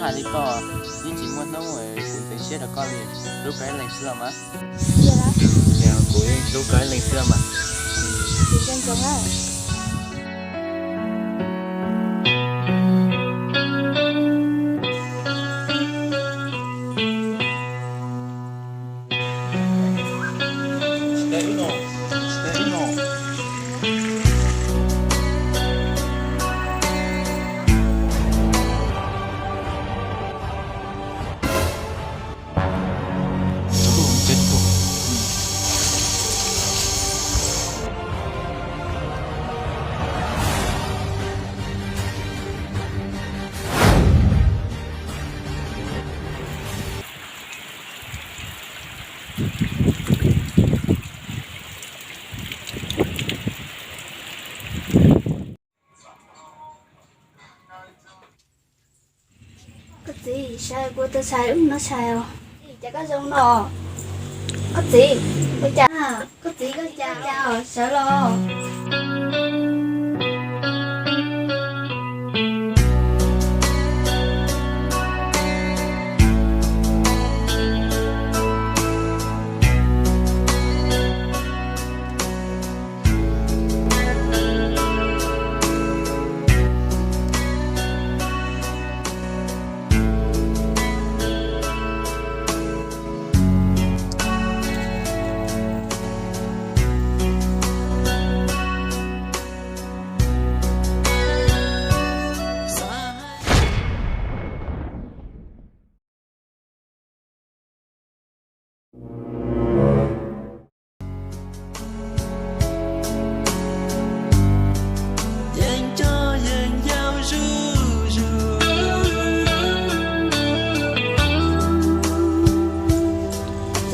Hais li koj, yeej tsis muaj hnub kuv ntxeev siab rau koj li. Hlub koj ib leeg xwb los mas. Kuv yeej hlub koj ib leeg xwb mas. Koj txiv, sawv kuv tus ntxhais ub no sawv os. Cas koj zoo no? Koj txiv, ua cas? Koj txiv, koj cas? Sawv los.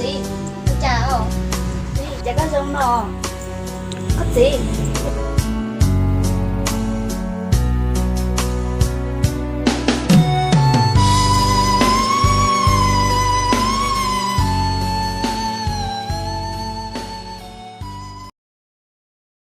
Txiv, ua cas? Txiv, cas koj zoo no? Koj txiv, ua